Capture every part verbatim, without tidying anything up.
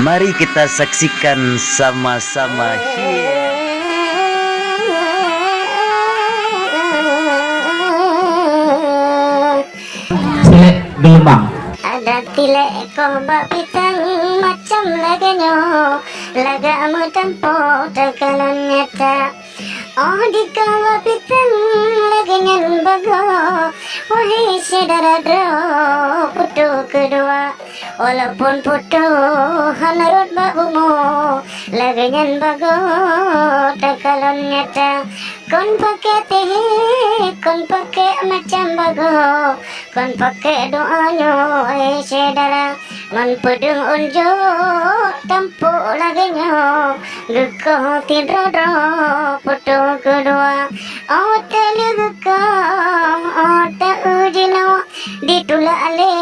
Mari kita saksikan sama-sama. Hiya. Silek geuleumang. Adat tilek koh bak pitang macam lagèe nyoe, lagak meutampo takalon nyata. Oh, dikoh bak pitang lagèe nyan bagoe, wahé syedara droe, putôh keudua. Walaupun putôh hana rhot bak bumoe, lagèe nyan bagoe takalon nyata. Kon paké teuhé, kon paké macam bagoe, kon paké doa nyoe, eh, syedara. Ngon peudeueng unjok tampok lagèe nyoe, geukoh sidroe-droe putôh keudua. Oh, teulheueh geukoh, oh, ta-eu jinoe, ditulak lé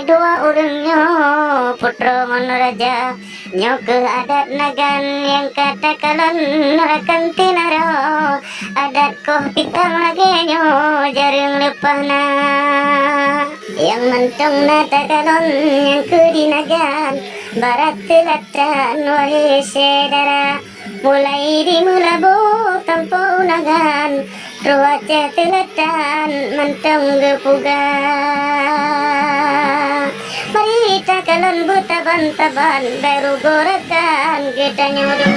dua ureueng nyoe, putroe ngon raja. Nyoe keuh adat Nagan nyang ka takalon rakan teunaroe. Adat koh pitang lagèe nyoe jareueng leupah na. Nyang mantong na takalon nyang keu di Nagan, barat teulatan wahé syedara. Mulai di Meulaboh sampoe u Nagan, rôh Aceh Seulatan mantong geupeugah. Mari takalon beutaban-taban, bèk rugoe rakan geutanyoe dong.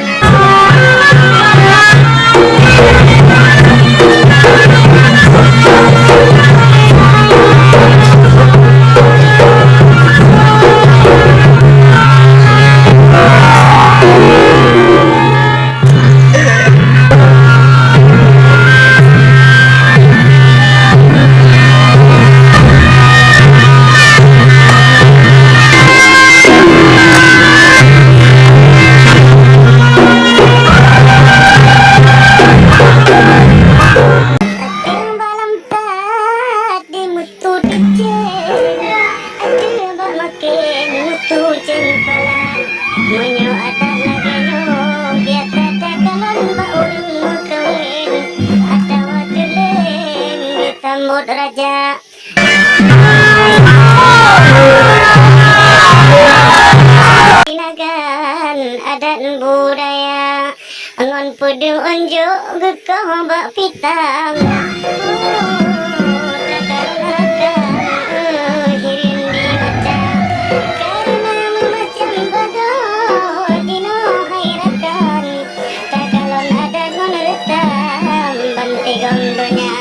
Di meutu teucen, ateueh bak maken meutu cempala. Meunyoe adat lagèe nyoe, biasa takalon bak ureueng meukawen, atawa tuleng geusambot raja. Di Nagan adat budaya, ngon peudeueng unjok geukoh bak pitang. Takalon rakan, eh, hireuen di mata. Kareuna meumacam bagoe jinoe hai rakan. Takalon adat ngon reusam bansigom donya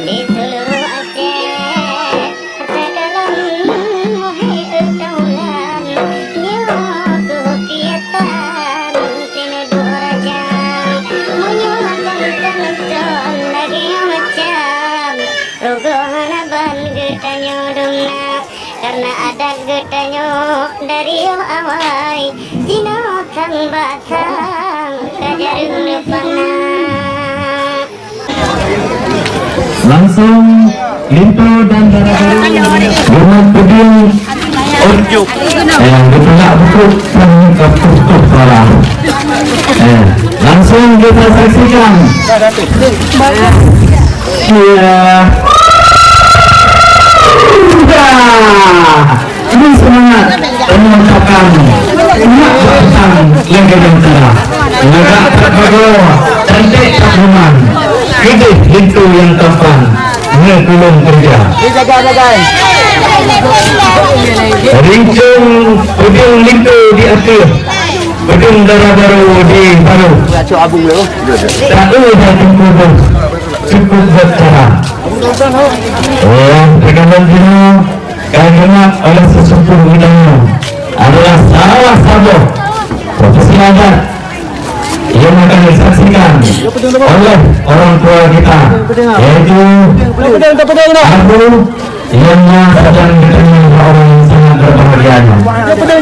di seuluruh Aceh. Takalon wahé taulan, nyoe keuh kiasan sineuduek raja. Meunyoe kon teuntôn lagèe macam, rugoe hana ban geutanyoe dum na. Kareuna adat geutanyoe dari yoh awai, jinoe sang bak sang ka jareueng leupah na. Langsung linto dan dara baru. Geumat peudeueng. Unjok. Eh, geupeulak bukuk, pun ka putus suara. Eh, langsung kita saksikan. Iya. Dah. Ini semangat penuh tekan. Nak berpesan lagi dan cara. Negak tak bagoe, cantik tak nyaman. Keudeh linto nyang tampan, ngon tulông keureuja. Rincong peudeueng linto di ateueh, peudeueng dara barô di barô. Taeu dan teungku beuh, cukup buat cara. Oh, pegangan jinoe. Ka geumat oleh seusepuh geutanyoe adalah salah saboh profesi adat yang akan disaksikan oleh orang tua kita, yaitu Abu, yang mana sedang geutanyoe adalah orang yang sangat berbahagia.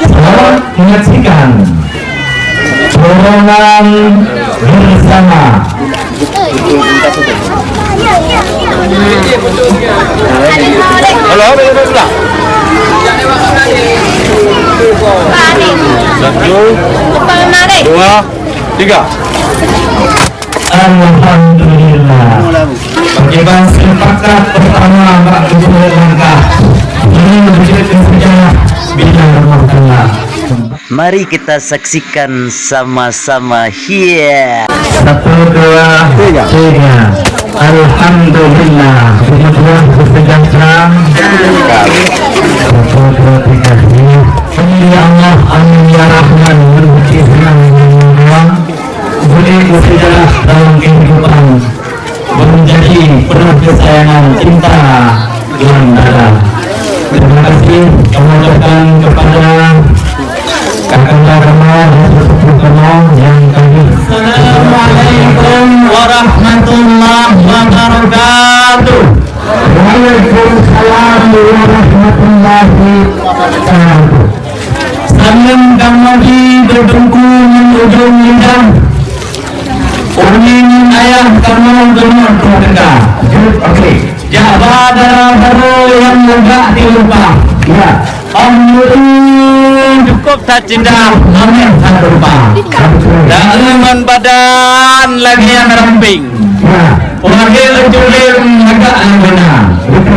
Selamat menyaksikan. Rombongan bersama. Halo, halo, halo, halo. Satu, dua, tiga. Alhamdulillah. Bagi bangsa pakat pertama bak gubernur langkah. Ini menjadi sejarah bila rumah tangga. Mari kita saksikan sama-sama. Hiya. Satu, dua, tiga. Tiga. Alhamdulillah. Kemudian bersejahtera. Satu, dua, tiga. Amin ya Allah, amin ya Rahman. Rezeki senang, rezeki mudah. Boleh bersejarah dalam kehidupan. Menjadi penuh kesayangan cinta dan darah. Terima kasih kami ucapkan kepada kakanda kami dan sesepuh kami yang kami. Assalamualaikum warahmatullahi wabarakatuh. Waalaikumsalam warahmatullahi wabarakatuh. Saleuem kamoe di Teungku ngon ujong lidah. Umi ngon ayah kamoe keunoe troh teuka. Okey. Jak ba dara barô nyang lagak di leupah. Ya. Om Nurul. Cukup that cinta, mamet that rupa. Daun ngon badan lagèe nyang ramping. Ya. Wahé Teungku lagak nyang beuna.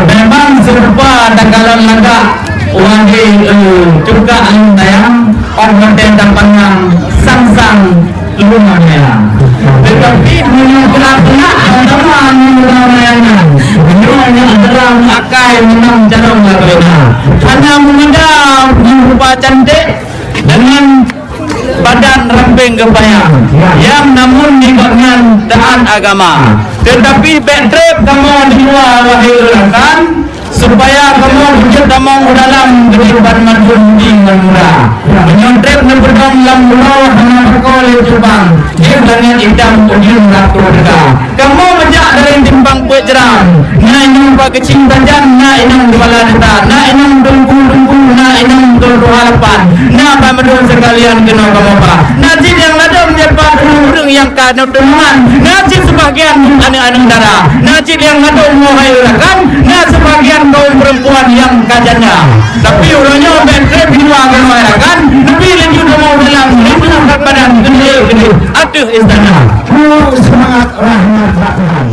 Memang seurupa takalon lagak. Wahé, eh, cuka ngon tayang, ôn watèe tapandang sang-sang luma meulang. Teutapi meunyoe keunak-keunak, sama-sama luma meulang nyan. Meunyoe nyan adalah akai meunang carông lakoe na. Hana meumandang rupa cantik deungon badan ramping geupayang, nyang namun di gobnyan taat agama. Teutapi bèk trép kamoe di luwa wahé rakan, supaya kamoe beujeuet tamong u dalam keudipan mandum di ngon mura. Meunyoe trép neupeudong lam uroe hana teuko lé cubang, jeuet langèt itam ujeuen ratu teuka. Kamoe meujak dari simpang peuet jeuram, na inong Pak Keuching Sajan, na inong Kepala Desa, na inong Teungku-teungku, na inong Tuha Lapan, na banmandum seukalian keunoe kamoe ba. Na cit nyang ladôm nyan pat ureueng-ureueng nyang ka neuteumeung, na cit seubahagian aneuk-aneuk dara, na cit nyang ladôm mohai rakan, na seubahagian kaum peurempuan nyang ka janda. Tapi uroe nyoe bèk trép di luwa kamoe rakan, tapi laju kamoe dalam, laju angkat badan, keuneuk, keuneuk ateueh istana. Semangat rahmat Tuhan.